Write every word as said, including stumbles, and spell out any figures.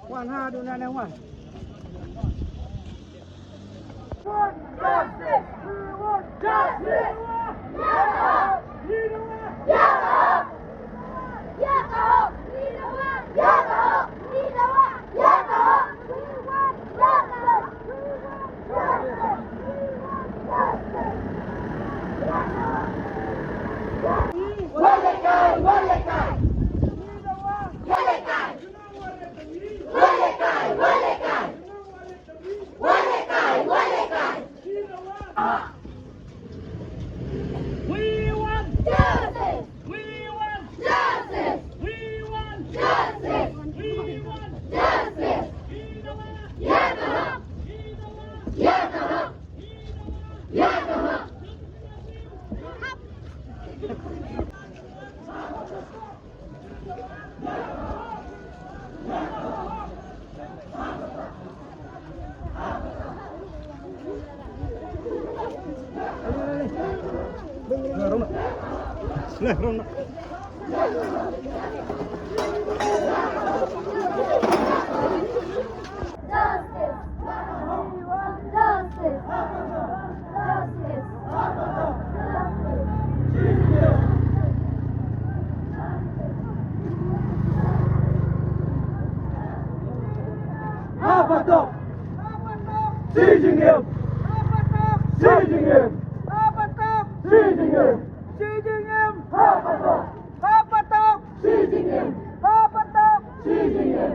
Wan ha, duna ne wan. We want justice! We want justice! We want justice! We want justice! We want justice! We want justice! Justice! We want justice! Justice! Hapatok! Shi Jingim! Hapatok! Shi Jingim! Hapatok! Shi Jingim! Shi Jingim! Hapatok! Hapatok! Shi Jingim! Hapatok! Shi Jingim!